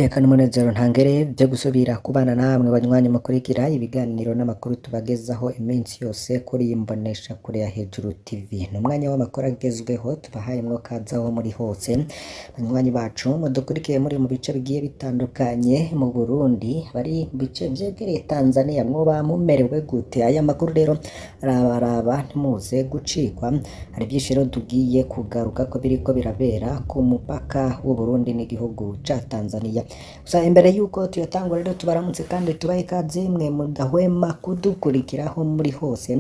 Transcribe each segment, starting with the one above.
N'iteka n'umunezero ntangere vyo gusubira kubana namwe banywanyi mukurikira ibiganiro n'amakuru tubagezaho iminsi yose kuri iyi mboneshakure ya Hejuru TV. Ni umwanya w'amakuru agezweho tubahayemwo kaze aho muri hose. Banywanyi bacu mudukurikiye muri mu bice bigiye bitandukanye mu Burundi, bari mu bice vyegereye Tanzania, mwoba mumerewe gute? Aya makuru rero arabaraba ntimuze gucikwa. Hari vyinshi rero tugiye kugarukako biriko birabera ku mupaka w'Uburundi n'igihugu ca Tanzania. Gusa imbere yuko tuyatangura rero tubaramutse kandi tubahe ikaze mwe mudahwema kudukurikira aho muri hose,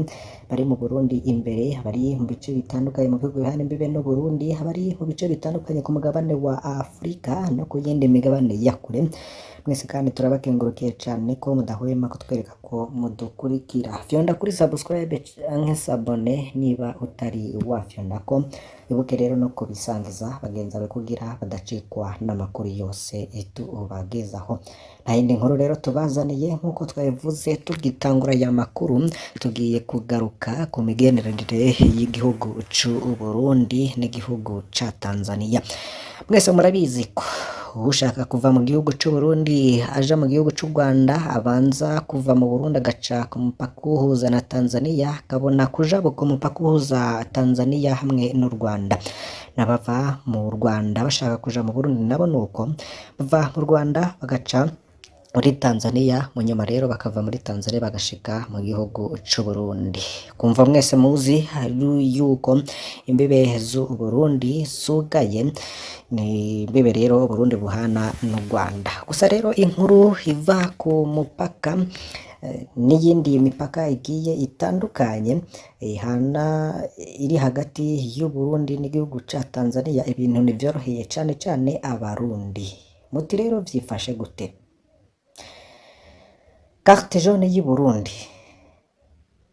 bari mu Burundi imbere, abari mu bice bitandukanye mu bihugu bihana imbibe n'Uburundi, abari mu bice bitandukanye ku mugabane wa Afrika no ku yindi migabane ya kure. Mwese kandi turabakengurukiye cane ko mudahwema kutwereka ko mudukurikira. Fyonda kuri subscribe canke s'abonner niba utari wafyondako, ibuke rero no kubisangiza bagenzi bawe kugira badacikwa n'amakuru yose tubagezaho. Nta yindi nkuru rero tubazaniye nk'uko twabivuze tugitangura aya makuru, tugiye kugaruka ku migenderanire y'igihugu c'Uburundi n'igihugu ca Tanzania. Mwese murabizi ko ushaka kuva mu gihugu c'Uburundi aja mu gihugu c'u Rwanda abanza kuva mu Burundi agaca ku mupaka uwuhuza na Tanzania, akabona kujabuka umupaka uhuza Tanzania hamwe n'u Rwanda. N'abava mu Rwanda bashaka kuja mu Burundi nabo nuko, bava mu Rwanda bagaca muri Tanzania, mu nyuma rero bakava muri Tanzania bagashika mu gihugu c'Uburundi. Kumva mwese muzi yuko imbibe z'Uburundi zugaye, ni imbibe rero Uburundi buhana n'u Rwanda. Gusa rero inkuru iva ku mupaka n'iyindi mipaka igiye itandukanye ihana iri hagati y'Uburundi n'igihugu ca Tanzania, ibintu ntivyoroheye cane cane Abarundi. Muti rero vyifashe gute? Carte jaune y'i Burundi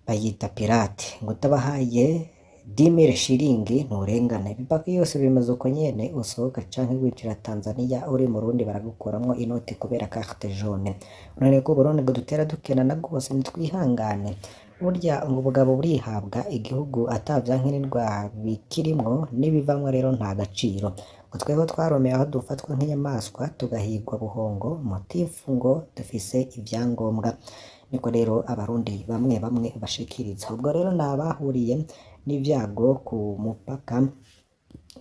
bayita pirate, ngo utabahaye 10 000 shiringi nturengana. Imipaka yose bimeze uko nyene, usohoka canke winjira Tanzania uri Murundi baragukuramwo inoti kubera carte jaune. None ko Uburundi ngo dutera dukenana rwose, nitwihangane. Burya ngo ubugabo burihabwa, igihugu ata vyankenerwa bikirimwo n'ibivamwo rero nta gaciro. Ngo twebwe twaromeye aho dufatwa nk'inyamaswa tugahigwa buhongo, motifu ngo dufise ivyangombwa. Niko rero Abarundi bamwe bamwe bashikiriza. Ubwo rero n'abahuriye n'ivyago ku mupaka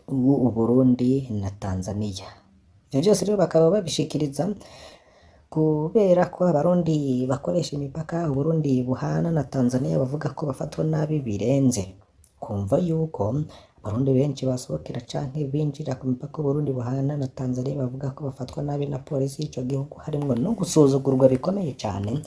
w'Uburundi na Tanzania. Ivyo vyose rero bakaba babishikiriza kubera ko Abarundi bakoresha imipaka Uburundi buhana na Tanzania bavuga ko bafatwa nabi birenze. Kumva yuko Abarundi benshi basohokera canke binjira ku mipaka Uburundi buhana na Tanzania bavuga ko bafatwa nabi na polisi y'ico gihugu, harimwo no gusuzugurwa bikomeye cane,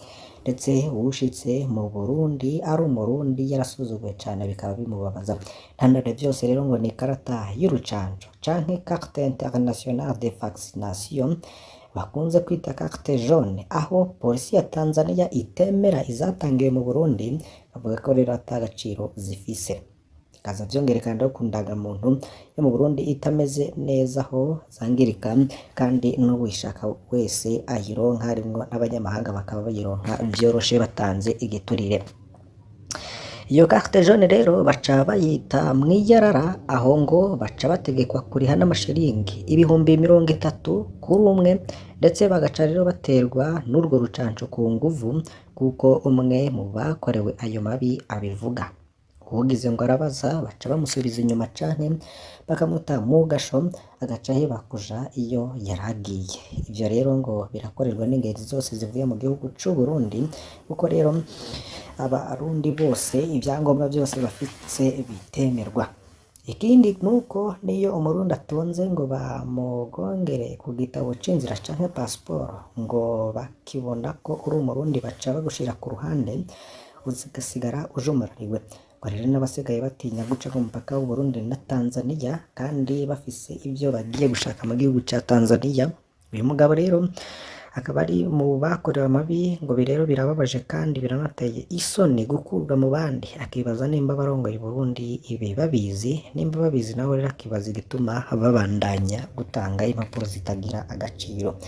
ndetse uwushitse mu Burundi ari Umurundi yarasuzuguwe cane bikaba bimubabaza. Ntandaro vyose rero ngo ni ikarata y'urucanco canke carte internationale de vaccination bakunze kwita carte jaune, aho polisi ya Tanzania itemera izatangiwe mu Burundi, bavuga ko rero ata gaciro zifise. Bikaza vyongerekana rero ku ndangamuntu yo mu Burundi itameze neza aho zangirika, kandi n'uwishaka wese ayironka, harimwo n'abanyamahanga bakaba bayironka vyoroshe batanze igiturire. Iyo carte jaune rero baca bayita mw'iyarara, aho ngo baca bategekwa kuriha n'amashiringi 30,000 kuri umwe, ndetse bagaca rero baterwa n'urwo rucanco ku nguvu, kuko umwe mu bakorewe ayo mabi abivuga. Uwugize ngo arabaza baca bamusubiza inyuma canke bakamuta mu gasho, agaca aheba kuja iyo yaragiye. Ivyo rero ngo birakorerwa n'ingeri zose zivuye mu gihugu c'Uburundi, kuko rero Abarundi bose ivyangombwa vyose bafise bitemerwa. Ikindi nuko niyo Umurundi atunze ngo bamugongere ku gitabo c'inzira canke pasiporo, ngo bakibona ko uri Umurundi baca bagushira ku ruhande, ugasigara ujumurariwe. Ngo rero n'abasigaye batinya guca ku mupaka w'Uburundi na Tanzania kandi bafise ivyo bagiye gushaka mu gihugu ca Tanzania. Uyu mugabo rero akaba ari mu bakorewe amabi, ngo bi rero birababaje kandi biranateye isoni gukurwa mu bandi, akibaza nimba abarongoye Uburundi ibi babizi, nimba babizi nawe rero akibaza igituma babandanya gutanga impapuro zitagira agaciro.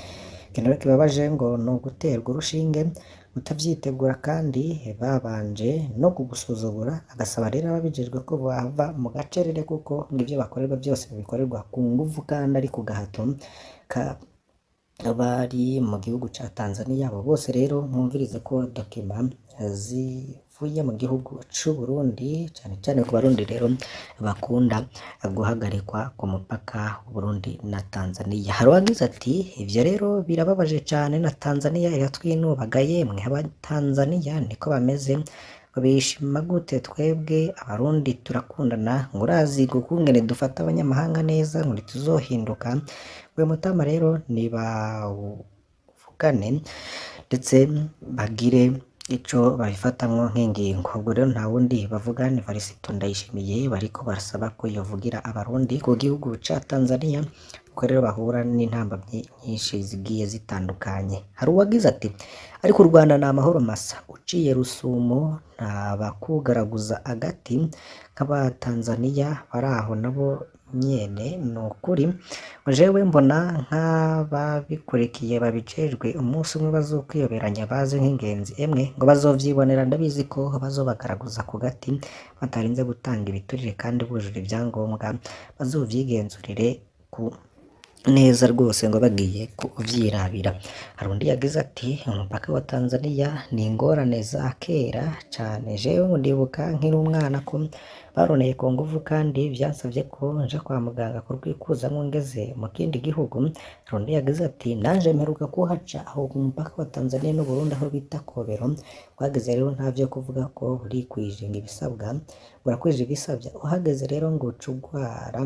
Ikintu rero kibabaje ngo ni uguterwa urushinge utavyitegura kandi babanje no kugusuzugura, agasaba rero ababijejwe ko bava mu gacerere kuko ngo ivyo bakorerwa vyose bikorerwa ku nguvu kandi ari ku gahato. bari mu gihugu ca Tanzania. Abo bose rero mwumvirize ko document zivuye mu gihugu c'Uburundi, cane cane ku Barundi rero bakunda guhagarikwa ku mupaka w'Uburundi na Tanzania. Hari uwagize ati: "Ivyo rero birababaje cane, na Tanzania iratwinubaga. Yemwe, Abatanzania niko bameze, ngo bishima gute? Twebwe Abarundi turakundana, ngo urazi ukungene dufata abanyamahanga neza, ngo ntituzohinduka." Uyu mutama rero nibavugane ndetse bagire ico babifatamwo nk'ingingo. Ubwo rero nta wundi bavuga, ni Varisito Ndayishimiye bariko barasaba ko yovugira Abarundi ku gihugu ca Tanzania, kuko rero bahura n'intambamyi nyinshi zigiye zitandukanye. Hari uwagize ati: "Ariko u Rwanda ni amahoro masa, uciye Rusumo nta bakugaraguza agati nk'Abatanzaniya baraho nabo nyene. Ni ukuri jewe mbona nk'ababikurikiye babijejwe umunsi umwe bazokwiyoberanya baze nk'ingenzi, emwe ngo bazovyibonera. Ndabizi ko bazobagaraguza ku gati batarinze gutanga ibiturire kandi bujuje ivyangombwa. Bazovyigenzurire ku neza rwose, ngo bagiye kuvyirabira." Hari undi yagize ati: "Umupaka wa Tanzania ni ingorane za kera cane. Jewe ngo ndibuka nkiri umwana ko baroneye ku nguvu, kandi vyansavye ko nja kwa muganga kurwikuzamwo ngeze mu kindi gihugu." Hari undi yagize ati: "Nanje mperuka kuhaca aho ku mupaka wa Tanzania n'Uburundi, aho bita Kobero. Twageze rero nta vyo kuvuga ko urikwije ngo ibisabwa, urakwije ibisabwa, uhageze rero ngo uca ugwara,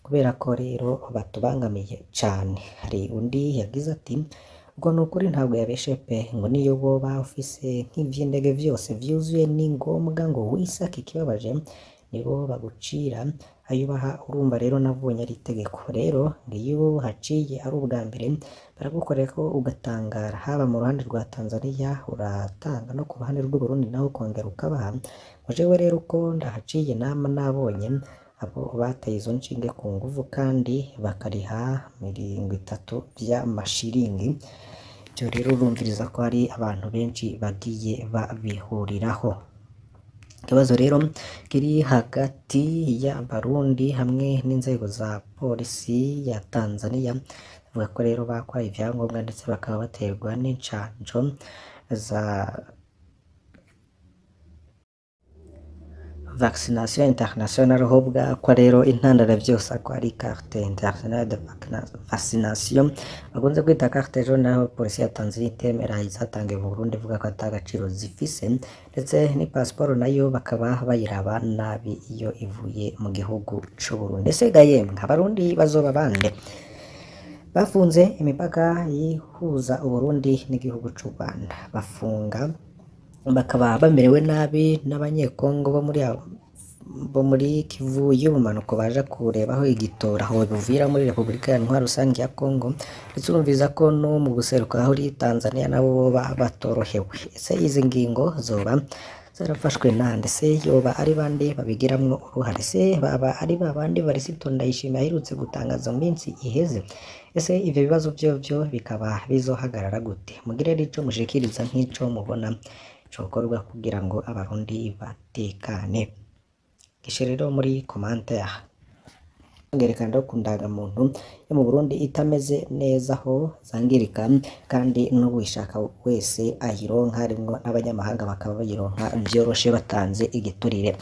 kubera ko rero batubangamiye cane." Hari undi yagize ati: "Ubwo ni ukuri ntabwo yabeshe pe, ngo niyo woba ufise nk'ivy'indege vyose vyuzuye, ni ngombwa ngo wisake. Ikibabaje nibo bagucira ayo ubaha. Urumva rero nabonye ari itegeko. Rero ngo iyo uhaciye ari ubwa mbere baragukorera ko ugatangara, haba mu ruhande rwa Tanzania uratanga, no ku ruhande rw'Uburundi naho ukongera ukabaha. Ngo jewe rero uko ndahaciye nama nabonye abo bateye izo nshinge ku nguvu kandi bakariha 30 vy'amashiringi." Ivyo rero urumviriza ko hari abantu benshi bagiye babihuriraho. Ikibazo rero kiri hagati y'Abarundi hamwe n'inzego za polisi ya Tanzania, bavuga ko rero bakwa ivyangombwa ndetse bakaba baterwa n'incanco za vaccination internationale, ho bwakwa rero intandaro vyose ko ari carte internationale de vaccination bakunze kwita carte jaune, naho polisi ya Tanzania itemera izatangiwe mu Burundi, ivuga ko ata gaciro zifise, ndetse ni passport nayo bakaba bayiraba nabi iyo ivuye mu gihugu c'Uburundi. Ese ga yemwe, Abarundi bazoba bande? Bafunze imipaka yihuza Uburundi n'igihugu c'u Rwanda, bafunga bakaba bamerewe nabi n'Abanyekongo bo muri Kivu y'ubumanuko baja kurebaho igitora aho buvira muri Repubulika ya Ntwaro Rusangi ya Kongo, ndetse urumviza ko no mu guseruka aho uri Tanzania nabo boba batorohewe. Ese izi ngingo zoba zarafashwe nande? Se yoba ari bande babigiramwo uruhare? Se baba ari babandi Varisito Ndayishimiye aherutse gutangaza mu minsi iheze? Ese ivyo bibazo vyovyo bikaba bizohagarara gute? Mugire rero ico mushikiriza nk'ico mubona cokorwa kugira ngo Abarundi batekane. Gishe rero muri commentaire. Ngerekana rero ku ndangamuntu yo mu Burundi itameze neza, aho zangirika kandi n'uwishaka wese ayironka, harimwo n'abanyamahanga bakaba bayironka vyoroshe batanze igiturire.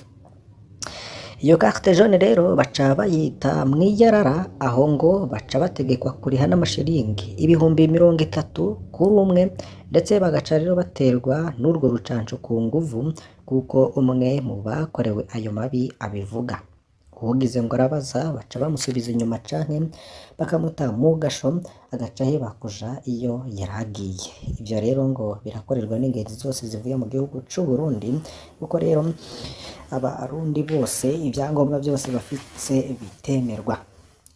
Iyo carte jaune rero baca bayita mw'iyarara, aho ngo baca bategekwa kuriha n'amashiringi 30,000 kuri umwe, ndetse bagaca rero baterwa n'urwo rucanco ku nguvu, kuko umwe mu bakorewe ayo mabi abivuga. Uwugize ngo arabaza baca bamusubiza inyuma canke bakamuta mu gasho, agaca aheba kuja iyo yaragiye. Ivyo rero ngo birakorerwa n'ingenzi zose zivuye mu gihugu c'Uburundi, kuko rero Abarundi bose ivyangombwa vyose bafise bitemerwa.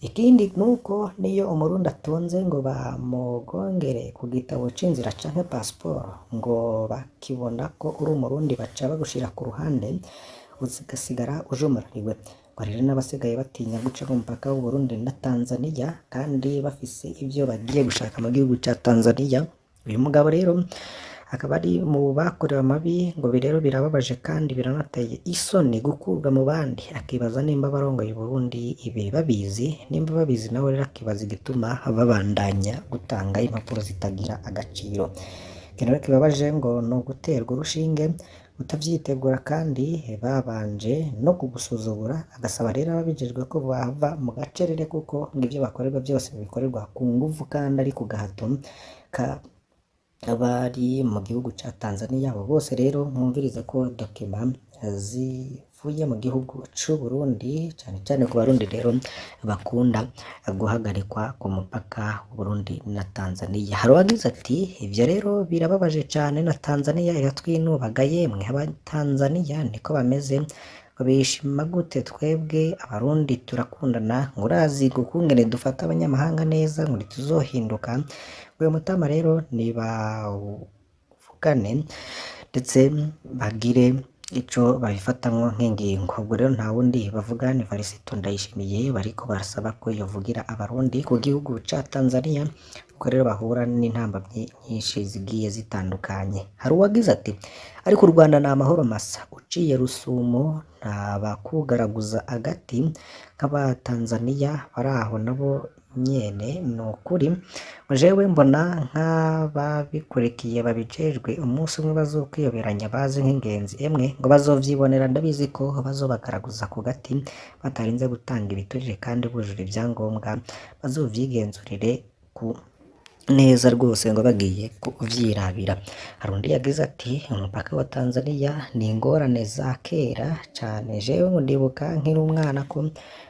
Ikindi nuko niyo Umurundi atunze ngo bamugongere ku gitabo c'inzira canke passport, ngo bakibona ko uri Umurundi baca bagushira ku ruhande, ugasigara ujumurariwe. Ngo rero n'abasigaye batinya guca ku mupaka w'Uburundi na Tanzania kandi bafise ivyo bagiye gushaka mu gihugu ca Tanzania. Uyu mugabo rero akaba ari mu bakorewe amabi, ngo ibi rero birababaje kandi biranateye isoni gukurwa mu bandi, akibaza nimba abarongoye Uburundi ibi babizi, nimba babizi nawe rero akibaza igituma babandanya gutanga impapuro zitagira agaciro. Ikintu rero kibabaje ngo ni uguterwa urushinge utavyitegura kandi babanje no kugusuzugura, agasaba rero ababijejwe ko bava mu gacerere kuko ngo ivyo bakorerwa byose bikorerwa ku nguvu kandi ari ku gahato abari mu gihugu ca Tanzania. Abo bose rero mwumvirize ko document zivuye mu gihugu c'Uburundi, cane cane ku Barundi rero bakunda guhagarikwa ku mupaka w'Uburundi na Tanzania. Hari uwagize ati ivyo rero birababaje cane, na Tanzania iratwinubaga, yemwe Abatanzania niko bameze, ngo bishima gute, twebwe Abarundi turakundana, ngo urazi ukungene dufata abanyamahanga neza, ngo ntituzohinduka. Uyo mutama rero nibavugane ndetse bagire ico babifatamwo nk'ingingo. Ubwo rero nta wundi bavuga ni Varisito Ndayishimiye, bariko barasaba ko yovugira Abarundi ku gihugu ca Tanzania, kuko rero bahura n'intambamyi nyinshi zigiye zitandukanye. Hari uwagize ati ariko u Rwanda ni amahoro masa, uciye Rusumo nta bakugaraguza agati nk'Abatanzaniya bari aho nabo nyene. Ni ukuri jewe mbona nk'ababikurikiye babijejwe umunsi umwe bazokwiyoberanya baze nk'ingenzi, emwe ngo bazovyibonera, ndabizi ko bazobagaraguza ku gati batarinze gutanga ibiturire kandi bujuje ivyangombwa, bazovyigenzurire ku neza rwose ngo bagiye kuvyirabira. Hari undi yagize ati umupaka wa Tanzania ni ingorane za kera cane, jewe ngo ndibuka nkiri umwana ko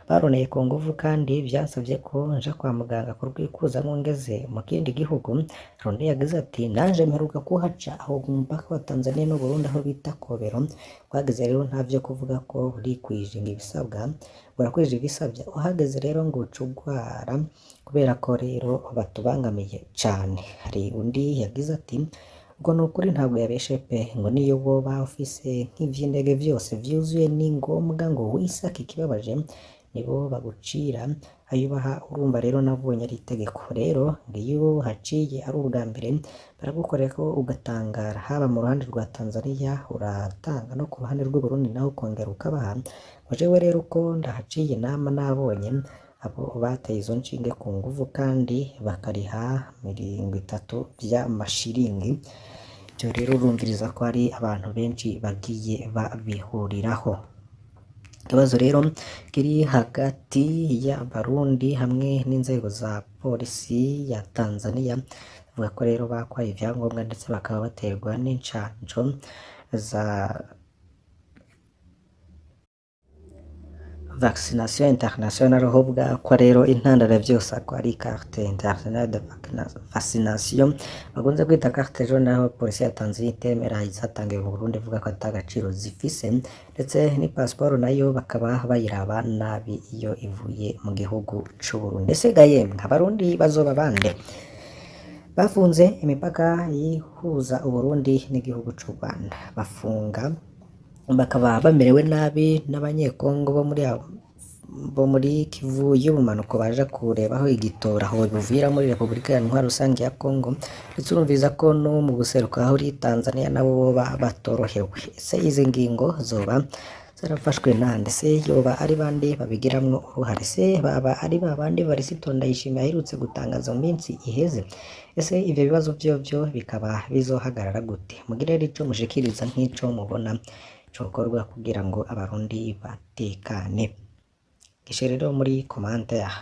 baroneye ku nguvu kandi vyansavye ko nja kwa muganga kurwikuzamwo ngeze mu kindi gihugu. Hari undi yagize ati nanje mperuka kuhaca aho ku mupaka wa Tanzania n'Uburundi aho bita Kobero, twageze rero nta vyo kuvuga ko urikwije ngo ibisabwa, urakwije ibisabwa, uhageze rero ngo uca ugwara kubera ko rero batubangamiye cane. Hari undi yagize ati ubwo ni ukuri ntabwo yabeshe pe, ngo niyo woba ufise nk'ivy'indege vyose vyuzuye ni ngombwa ngo wisake, ikibabaje nibo bagucira ayo ubaha, urumva rero nabonye ari itegeko rero ngo iyo uhaciye ari ubwa mbere baragukorera ko ugatangara, haba mu ruhande rwa Tanzania uratanga no ku ruhande rw'Uburundi naho ukongera ukabaha. Ngo jewe rero uko ndahaciye nama nabonye abo bateye izo nshinge ku nguvu kandi bakariha 30 vy'amashiringi. Ivyo rero urumviriza ko ari abantu benshi bagiye babihuriraho. Ikibazo rero kiri hagati y'Abarundi hamwe n'inzego za polisi ya Tanzania, bavuga ko rero bakwaye ivyangombwa ndetse bakaba baterwa n'incanco za vaccination internationale, aho bwakwa rero intandaro ya vyose ko ari carte internationale de vaccination bakunze kwita carte jaune, aho polisi ya Tanzania itemera izatangiwe mu Burundi ivuga ko ata gaciro zifise, ndetse ni pasiporo nayo bakaba bayiraba nabi iyo ivuye mu gihugu c'Uburundi. Ese ga yemwe Abarundi bazoba bande? Bafunze imipaka yihuza Uburundi n'igihugu c'u Rwanda, bafunga bakaba bamerewe nabi n'Abanyekongo bo muri Kivu y'ubumanuko baja kurebaho igitora aho buvira muri Repubulika ya Ntwaro Rusange ya Kongo, ndetse urumviza ko no mu buseruko aho uri Tanzania nabo boba batorohewe. Ese izi ngingo zoba zarafashwe nande? Se yoba ari bande babigiramwo uruhare? Se baba ari babandi Varisito Ndayishimiye aherutse gutangaza mu minsi iheze? Ese ivyo bibazo vyovyo bikaba bizohagarara gute? Mugire rero ico mushikiriza nk'ico mubona cokorwa kugira ngo Abarundi batekane. Gishe rero muri commentaire.